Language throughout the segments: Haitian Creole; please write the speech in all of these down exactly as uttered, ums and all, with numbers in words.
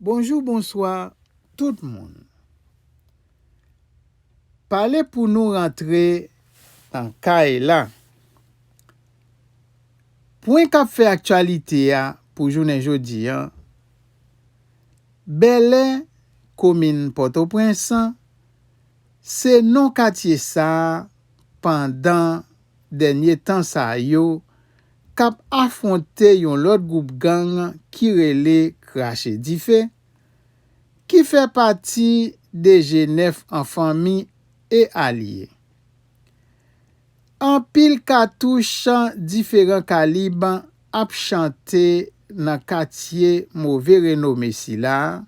Bonjou, bonswa, tout moun. Pale pou nou rantre nan kay la. Pwen k ap fè aktyalite a pou jounen jodi a, Bèlè, komin Pòtoprens, se non katye sa a pandan dènye tan sa yo k ap afwonte yon lòt gwoup gang ki rele Krache Dife, ki fè pati de G nèf an fanmi e alye. Anpil katouch diferan kalib ap chante nan katye move renome sila a.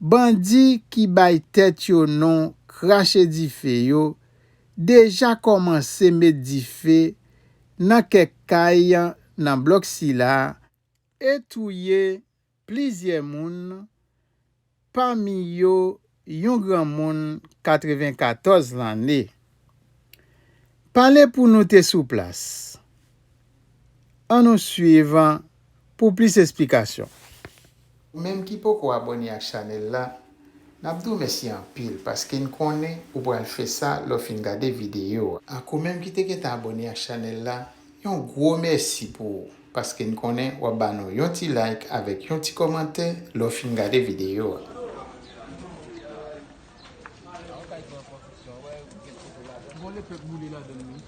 Bandi ki bay tèt yo non Krache Dife yo deja kòmanse met dife nan kèk kay nan blòk sila a e touye plizyè moun, pami yo yon granmoun katrevenkatòz lanne. Pale pou nou te sou plas. Ann nou swiv pou plis esplikasyon. Ou menm ki poko abòne ak chanèl la, n ap di w mèsi anpil paske n konnen ou pral fè sa lè w fin gade videyo a. Ak ou menm ki te gentan abòne ak chanèl la, yon gwo mèsi pou ou, paske n konnen w ap ba nou yon ti like avèk yon ti kòmantè lè w fin gade videyo a. Bon, lepèp boule ladann wi.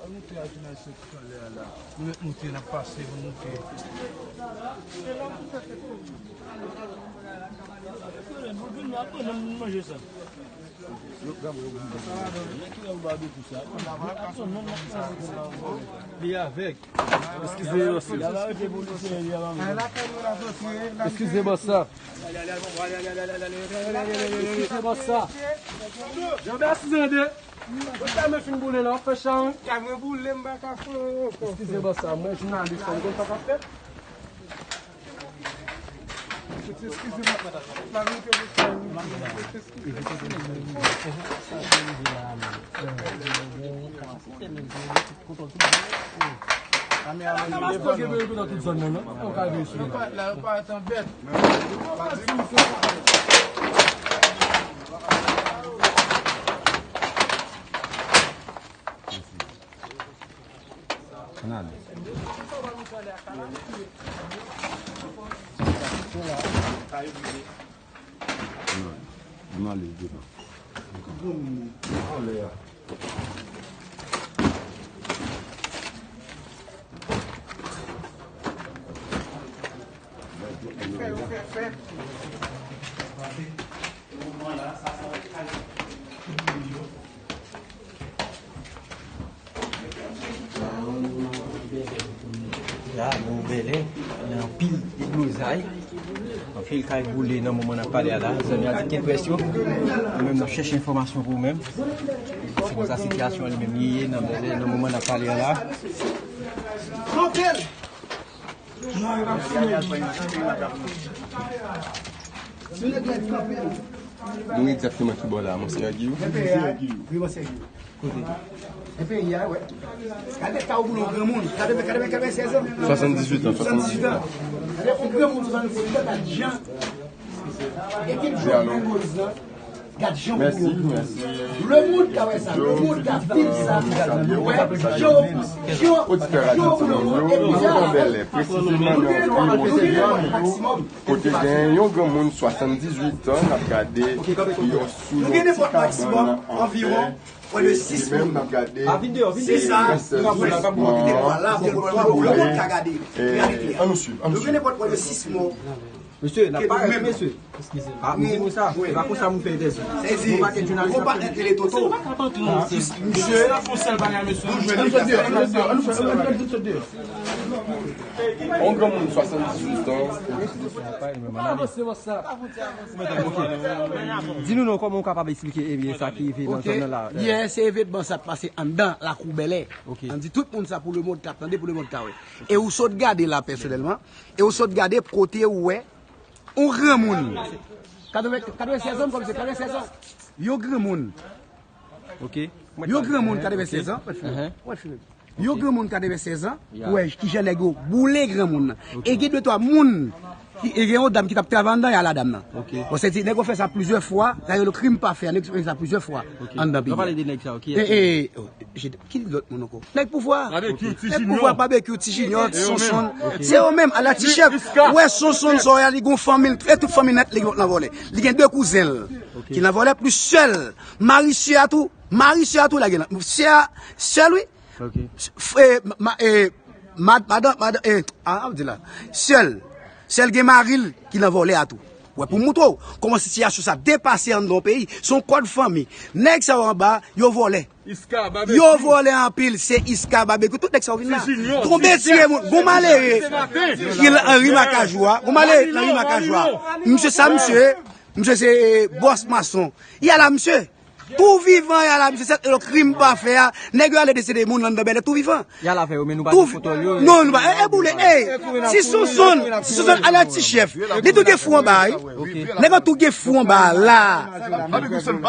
Al moute a jounal soti talè a la. Nou mèt moute, n ap pase pou n moute. Apre nou manje sa. Li avèg. Eskize, eskize. Eskize, bòs la. Eskize, bòs la. Janbe asize de. Ou ta men fin boule la, w ap fè chan. Ka mwen boule, m pa ka fè. Eskize, bòs la. Mwen jounalis, m konn sa k ap fèt. Ann ale. Ann ale devan. Anlè a. Fè yo fè fèt. La, nou Bèlè, gen anpil deblozay, anpil kay boule nan moman n ap pale a la. Zanmi a di gen près yo. Nou menm n ap chèche enfòmasyon pou ou menm. Se konsa sitiyasyon an li menm li ye nan Bèlè nan moman n ap pale a la. Nou egzakteman ki bò la, Monseyè Giyou? Wi, Monseyè Giyou. Kote? E peyi a, wè. Gade ta ou boule yon granmoun. Gade, gade, gade, sèz an. Swasanndizuit an, swasanndizuit an. Gade yon granmoun, swasanndizuit an, gade jan. Ekip Jovenel Moïse lan. Gad jan w pou yo. Le mond ka wè sa, le mond ka viv sa. Wè, jan w, jan w, jan w pou yo. Epi sa, nou gen dwa, nou gen dwa maksimòm. Kote gen yon granmoun swasanndizuit an, n ap gade yon sou yon ti kabann anviwon près de sis moun. Se sa, le mond ka gade. Reyalite a. Nou gen nenpòt près de sis mò. Mesye, n ap parèt, mesye. A, m di nou sa, se pa konsa moun fè entèvyou. Yon pakèt jounalis ap fè. Misye, n ap fè yon sèl bagay, mesye. Nou jwenn li. Yon granmoun swasanndizuit an. Di nou non, kòman w kapab eksplike, ebyen, sa ki rive nan zòn nan la? Yè, se evènman sa t pase anndan lakou Bèlè. Ann di tout moun sa pou le mond ka tande, pou le mond ka wè. E ou sot gade la pèsonèlman, e ou sot gade kote ou wè yon granmoun. Katreven, katreven sèz an, kòmsi katreven sèz an. Yon granmoun. Yon granmoun katreven sèz an. Yon granmoun katreven sèz an, pou wè kijan nèg yo boule granmoun nan. E gen de twa moun, ki, e gen yon dam ki t ap travay anndan, y a la dam nan. Bon, se di, nèg yo fè sa plizyè fwa, sa yo rele krim pafè, nèg yo fè sa plizyè fwa anndan peyi a. E, e, oh, ki lòt moun ankò? Nèg pouvwa. Nèg pouvwa, Babekyou, Ti Jinyon, Ti Sonson. Se yo menm, ala Ti Chèf. Ou wè Sonson sa w wè a, li gon fanmi l, e tout fanmi nèt li gen nan vòlè. Li gen de kouzen l ki nan vòlè, plis sè l. Mari sè a tou, mari sè a tou lage nan. Sè a, sè l wi. F- e, ma- e, mad- madan, madan, e, a, a di la. Sè l, sè l gen mari l ki nan vòlè a tou. Wè, pou moutre w kòman sitiyasyon sa depase anndan yon peyi. Se yon kòd fanmi. Nèg sa yo anba, yo vòlè. Yo vòlè anpil, se Iska, Babekyou, tout nèg sa yo vin la. Tonbe tire moun. Gon malere ki la Anri Makajou a. Gon malere nan Ri Makajou a. Misye sa, misye, misye se, e, bòs mason. Y a la, misye. Tou vivan, y a la, misye, se yo krim pafè a. Nèg yo ale desede moun anndan Bèlè tou vivan. Y a la fè yo, men nou pa gen foto yo. Non, nou pa, e, e boule, e, Ti Sonson, Ti Sonson, ala Ti Chèf. Li tou gen fou anba, wi. Nèg yo tou gen fou anba la.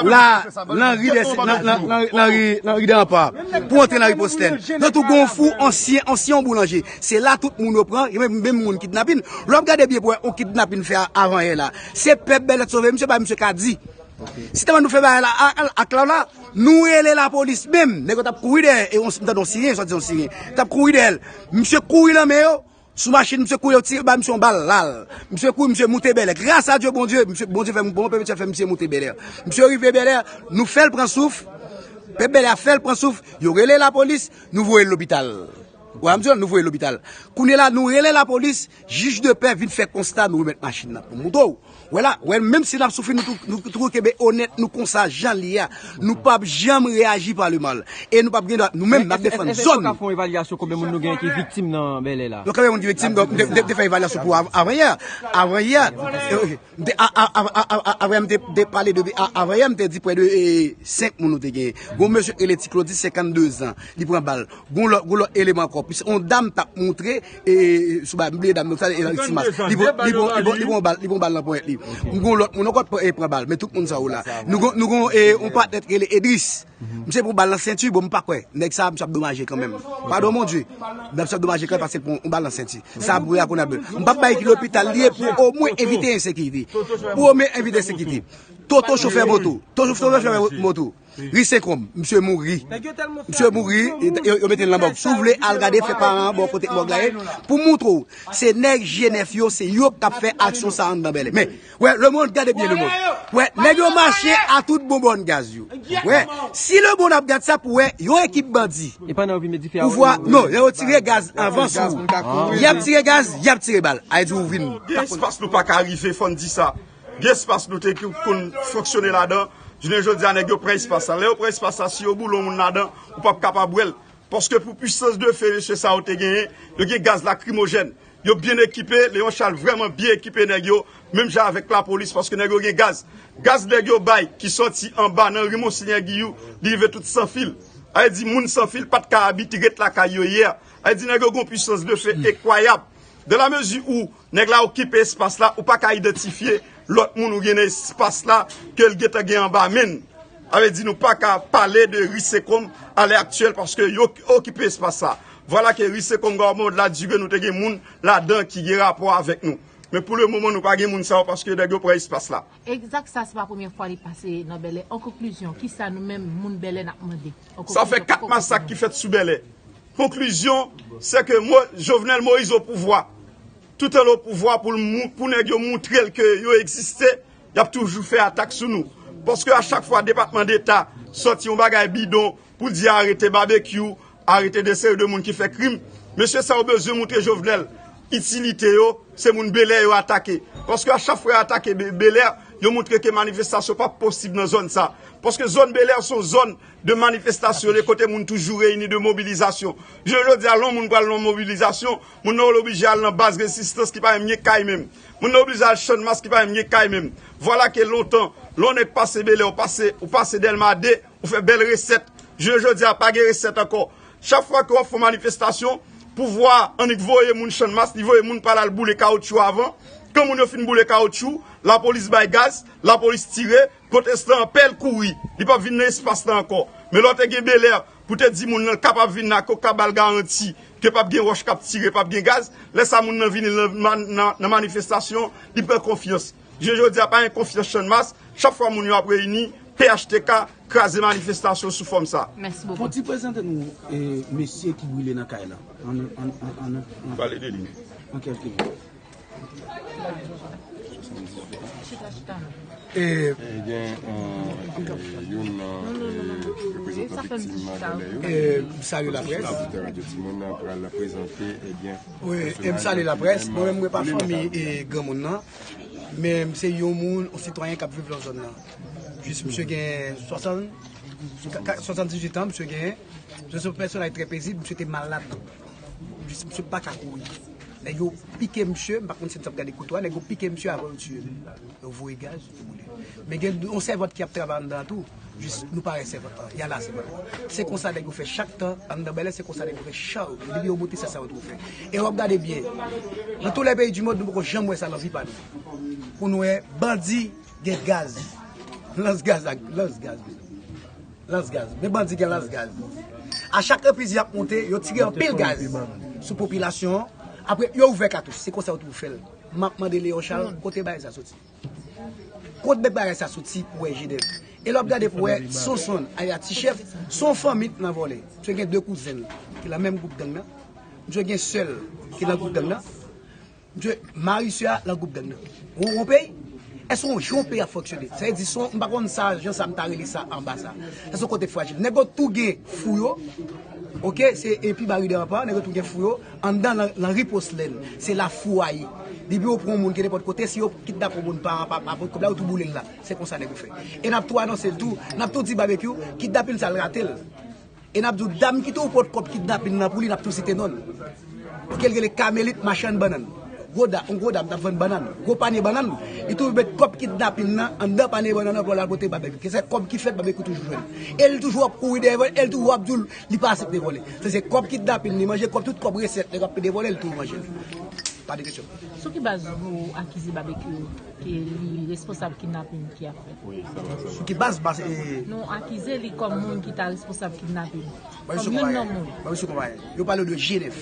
La, nan ri de, nan, nan, nan, nan ri, nan ri de Anpa. Pou antre nan ri Postèn. Yo tou gon fou ansyen, ansyen yon boulanje. Se la tout moun yo pran, menm, menm moun kidnapin. Lè w ap gade byen pou wè yon kidnapin fè avanyè la. Se pèp Bèlè t sove, misye pa misye ka di. Si tèlman nou fè bagay la, a, a, ak la, la, nou rele lapolis menm. Nèg yo t ap kouri dèyè, e on, m tande on siren, sòti on siren. T ap kouri dèyè l. Misye kouri nan men yo, sou machin, misye kouri, yo tire ba misye yon bal, l al. Misye kouri, misye moute Bèlè. Gras a Dye, Bondye, misye, Bondye fè, bon, Bondye fè misye moute Bèlè. Misye rive Bèlè, nou fè l pran souf. Pèp Bèlè a fè l pran souf. Yo rele lapolis, nou voye l lopital. Ou a m di w, nou voye l lopital. Kounye la, nou rele lapolis, jij de pè vin fè konsta, nou remèt machin nan pou moutre w. Wè la, wè, menm si n ap soufri, nou tou, nou tou kenbe onèt nou konsa, jan l ye a. Nou p ap janm reyaji pa le mal. E nou p ap gen dwa, nou menm, n ap defann zòn nou. Ka fè yon evalyasyon konbyen moun nou gen ki viktim nan Bèlè la? Donk, konbyen moun ki viktim? Donk, m te, m te, m te fè evalyasyon pou av-, avanyè. Avanyè. M te, a, a, a, a, a, avanyè, m te, te pale de, a, avanyè, m te di prè de, e, senk moun nou te genyen. Gon mesye rele Ti Klodi, senkannde zan. Li pran bal. Gon lòt, gon lòt eleman ankò. Plis on dam t ap moutre, e, sou ba, m bliye dam nan, sa, e, nan Ti Mas. Li pran, li pran, li pran, li pran bal, li pran bal nan ponyèt li. M gon lòt moun ankò, e, pran bal. Men tout moun sa yo la. Nou gon, nou gon, e, on patnè k rele Edris. Misye pran bal nan senti, bon, m pa kwè. Nèg sa, misye ap domaje kanmenm. Padon, Bondye. Misye ap domaje kanmenm paske l pran on bal nan senti. Sa, pou ya konn ap. M p ap bay ki lopital li ye pou omwen evite ensekirite. Pou omwen evite ensekirite. Toto chofè moto. Toto chofè moto. Ri Senkonm, misye mouri. Misye mouri, yo, yo mete l nan mòg. Si w vle al gade, fè pa an bò kote mòg la ye, pou moutre w, se nèg G nèf yo, se yo k ap fè aksyon sa anndan Bèlè. Men, wè, lemonn, gade byen lemonn. Wè, nèg yo mache a tout bon bòn gaz yo. Wè, si lemonn ap gad sa pou wè, yon ekip bandi. Pouvwa, non, yo tire gaz anvan sou ou. Y ap tire gaz, y ap tire bal. Ay di ou vin. Espas nou pa ka rive, fò n di sa. Gen espas nou te konn fonksyone ladan. Jounen jodi a, nèg yo pran espas la. Lè yo pran espas la, si yo boule yon moun ladan, ou p ap kapab wè l. Paske pou pwisans de fe mesye sa yo te genyen, yo gen gaz lakrimojèn. Yo byen ekipe, Leon Charles vrèman byen ekipe nèg yo, menm jan avèk lapolis, paske nèg yo gen gaz. Gaz nèg yo bay, ki sòti anba nan ri Monseyè Giyou, li rive tout Sanfil. Sa vle di, moun Sanfil pa t ka abite ret lakay yo yè. Sa vle di, nèg yo gen yon pwisans de fe enkwayab. Dans la mesure où nèg la okipe espas la, ou pa ka idantifye lòt moun ou gen nan espas la ke l gentan gen anba men l. Sa vle di nou pa ka pale de ri Senkonm alè aktyèl paske yo okipe espas la. Vwala ke ri Senkonm Gòmòd la dire nou te gen moun ladan ki gen rapò avèk nou. Men pou le moman nou pa gen moun sa yo paske nèg yo pran espas la. Egzak sa, se pa premye fwa li pase nan Bèlè. An konklizyon, kisa nou menm moun Bèlè n ap mande? Sa fè kat masak ki fèt sou Bèlè. Konklizyon, se ke Mo-, Jovenel Moïse o pouvwa. Toutan l o pouvwa pou l mou-, pou nèg yo moutre l ke yo egziste, y ap toujou fè atak sou nou. Paske a chak fwa Depatman Deta sòti yon bagay bidon pou l di arete Babekyou, arete de seri de moun ki fè krim, mesye sa yo bezwen moutre Jovenel itilite yo, se moun Bèlè yo atake. Paske a chak fwa yo atake Be-, Bèlè, yo moutre ke manifestasyon p ap posib nan zòn sa. Paske zòn Bèlè se yon zòn de manifestasyon, de kote moun toujou reyini, de mobilizasyon. Jounen jodi a, lè yon moun pral nan yon mobilizasyon, moun nan oblije al nan baz rezistans ki pa menm gen kay menm. Moun nan oblije al Channmas ki pa menm gen kay menm. Vwala ke lontan, lè yon nèg pase Bèlè, ou pase, ou pase Dèlma de, ou fè bèl resèt. Jounen jodi a, pa gen resèt ankò. Chak fwa ke w ap fè yon manifestasyon, pouvwa a annik voye moun Channmas, li voye moun pral al boule kawotchou avan, Granmoun yo fin boule kawotchou, lapolis bay gaz, lapolis tire, pwotestan an pè l kouri. Li p ap vin nan espas la ankò. Men lè w te gen Belè pou te di moun nan kapab vin nan koka ba l garanti ke p ap gen wòch k ap tire, p ap gen gaz, lè sa moun nan vini nan, nan, nan manifestasyon, li pran konfyans. Jounen jodi a pa gen konfyans Channmas, chak fwa moun yo ap reyini, P H T K kraze manifestasyon sou fòm sa. Mèsi bokou. Fon ti prezante nou e, mesye ki brile nan kay la. An, an, an, an, an, Pale de li. An kèlke mo. E, e, gen, e, e, youn nan, e, reprezantan viktim nan Bèlè yo. E, m salye laprès. Oditè Radyo Timoun nan pral prezante, ebyen, wi, e m salye laprès. Mwen menm, mwen pa fanmi, e, granmoun nan. Men m se yon moun, yon sitwayen k ap viv nan zòn nan. Jis misye gen swasant, ka-, ka-, swasanndizuit an, misye gen. Misye se yon pèsonaj trè pezib, misye te malad. Jis misye pa ka kouri. Nèg yo pike misye, m pa konn si misye t ap gade kouto a, nèg yo pike misye avan yo tiye l. Yo voye gaz, yo boule. Men gen yon sèvant ki ap travay anndan an tou. Jis nou pa wè sèvant lan. Y a la sèvant lan. Se konsa nèg yo fè chak tan, anndan Bèlè, se konsa nèg yo fè chak. Depi yo moute, se sa yo toujou fè. E w ap gade byen. Nan tout lè peyi di mond, nou poko janm wè sa nan vi pa nou. Pou nou wè bandi gen gaz. Lans gaz ak lans gaz. Lans gaz. Men bandi gen lans gaz. A chak repriz y ap monte, yo tire anpil gaz sou popilasyon an. Apre, yo ouvè katouch. Se konsa yo toujou fè l. M ap mande Leon Charles, kote bagay sa soti? Kot bèk bagay sa soti pou wè Jenèf? E lè w ap gade pou wè Sonson, aya ti chèf, se yon fanmi k nan vòlè. Misye gen de kouzen l ki nan menm gwoup gang nan. Misye gen sè l ki nan gwoup gang nan. Misye mari sè a nan gwoup gang nan. Ou, ou peyi? Èske yon jan yon peyi ap fonksyone? Sa vle di, se yon, m pa konn sa, jan sa m ta rele sa anba sa. Sa se yon kote frajil. Nèg yo tou gen fou yo. Oke, se epi bari de anpa, nèg yo tou gen fou yo. Anndan nan, nan ri Poslèn, se la fou a ye. Depi yo pran yon moun ki nenpòt kote, si yo kidnape yon moun pa, pa, pa, pa kòb la, yo tou boule l la. Se konsa nèg yo fè. E n ap tou anonse l tou, n ap tou di Babekyou, kidnapin sa l rate l. E n ap di w, dam ki te ou pot kòb kidnapin nan pou li, n ap tou site non l. Oke, l rele Kamelit machann bannann. Gwo da, yon gwo dam t ap vann bannann. Gwo panye bannann. Li tou met kòb kidnapin nan anndan panye bannann nan pou l al pote Babekyou. Ke se kòb ki fèt, Babekyou toujou jwenn. E l toujou ap kouri dèyè vòlè, e l toujou ap di w, li pa aksepte vòlè. Se, se kòb kidnapin li manje, kòb, tout kòb resèt nèg ap pede vòlè, li toujou manje l. Pa de kesyon. Sou ki baz ou akize Babekyou ke li responsab kidnapin ki ap fèt? Wi, sa va, sa va. Sou ki baz, baz, e... Nou akize li kòm moun ki ta responsab kidnapin. Kòm youn nan moun. Ban m sou konpayi. Yo pale de Jenèf.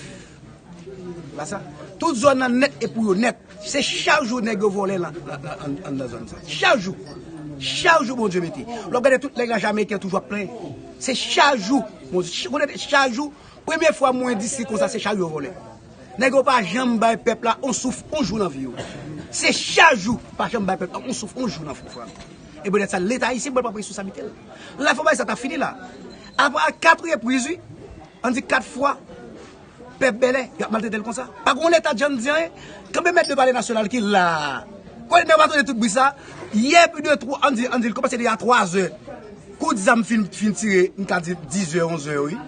Pa sa? Tout zòn nan nèt e pou yo nèt. Se chak jou nèg yo vòlè lan, lan, lan, an, anndan zòn sa. Chak jou. Chak jou Bondye mete. Lè w gade tout nèg la Jamayiken toujou ap plenyen. Se chak jou. Bondye, ch-, konnen chak jou. Premye fwa m wè endistri konsa se chak yo vòlè. Nèg yo pa janm bay pèp la on souf, on jou nan vi yo. Se chak jou, pa janm bay pèp la on souf, on jou nan fwa. E poutèt sa, Leta ayisyen pral pran responsabilite l. La fò bagay sa ta fini la. Apre kat repriz, wi. Ann di kat fwa, pèp Bèlè, y ap maltrete l konsa. Pa gon Leta, John di anyen. Kanpe mèt de Palè Nasyonal ki la. Kote nèg yo pa tande tout bri sa? Yè pi de twa, ann di, ann di, l kòmanse deja twa zè. Kout zam fin, fin tire, m ka di diz è, onz è, wi.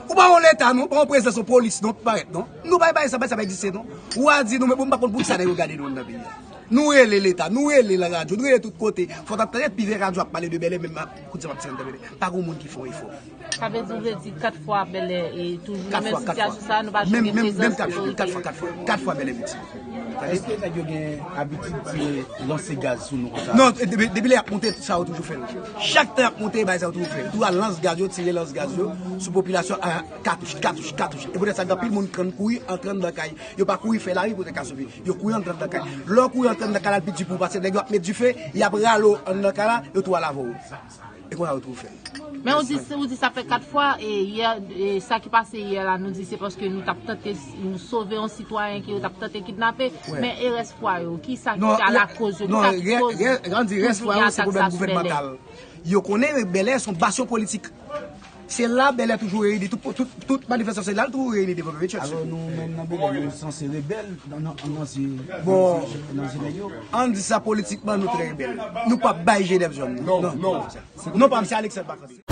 Ou pa yon Leta, non, ou pa yon prezidans, yon polis, non, pou parèt, non. Nou pa bay sa, bay sa pa egziste, non. Ou a di nou, men bon, m pa konn poukisa nèg yo gade nou anndan peyi a. Nou rele Leta, nou rele nan radyo, nou rele tout kote. Fò w ta tande pi vye radyo ap pale de Bèlè, menm ap, kout zam ap tire anndan Bèlè. Pa gon moun ki fè yon efò. Sa vle di, ou vle di kat fwa Bèlè e toujou nan menm sitiyasyon sa, nou pa janm gen prezans otorite. Kat fwa, kat fwa, kat fwa Bèlè viktim. Èske nèg yo gen abitid tire, lanse gaz sou nou konsa? Non, depi, depi lè y ap monte, sa yo toujou fè l. Chak tan y ap monte, bagay sa yo toujou fè l. Toujou al lans gaz yo, tire lans gaz yo sou popilasyon a katouch, katouch, katouch. E poutèt sa, gen anpil moun k kouri antre anndan kay. Yo pa kouri fè lari pou te ka sove. Yo kouri antre anndan kay. Lè w kouri antre anndan kay la, l pi di pou w, paske nèg yo ap met dife, y ap rale w anndan kay la, yo tou al avè w. E konsa yo tou fè. Men ou di, ou di sa fè kat fwa, e yè, e sa ki pase yè la, nou di se paske nou t ap tante, nou sove yon sitwayen ke yo t ap tante kidnape. Wi. Men e rès fwa yo, kisa ki ta lakoz yo, kisa ki koz toujou gen atak sa sou Bèlè? Non, rès fwa yo, se pwoblèm gouvènmantal. Yo konnen Bèlè se yon basyon politik. Se la Bèlè toujou reyini, tout, tout, tout manifestasyon, se la l toujou reyini devan P P Church. Alò nou menm nan Bèlè, nou sanse rebèl, nan, nan, nan zye, nan zye nèg yo. Ann di sa politikman, nou trè rebèl. Nou p ap bay Jenèf zòn. Non, non. Non, pa m se Alexandre Bacancy.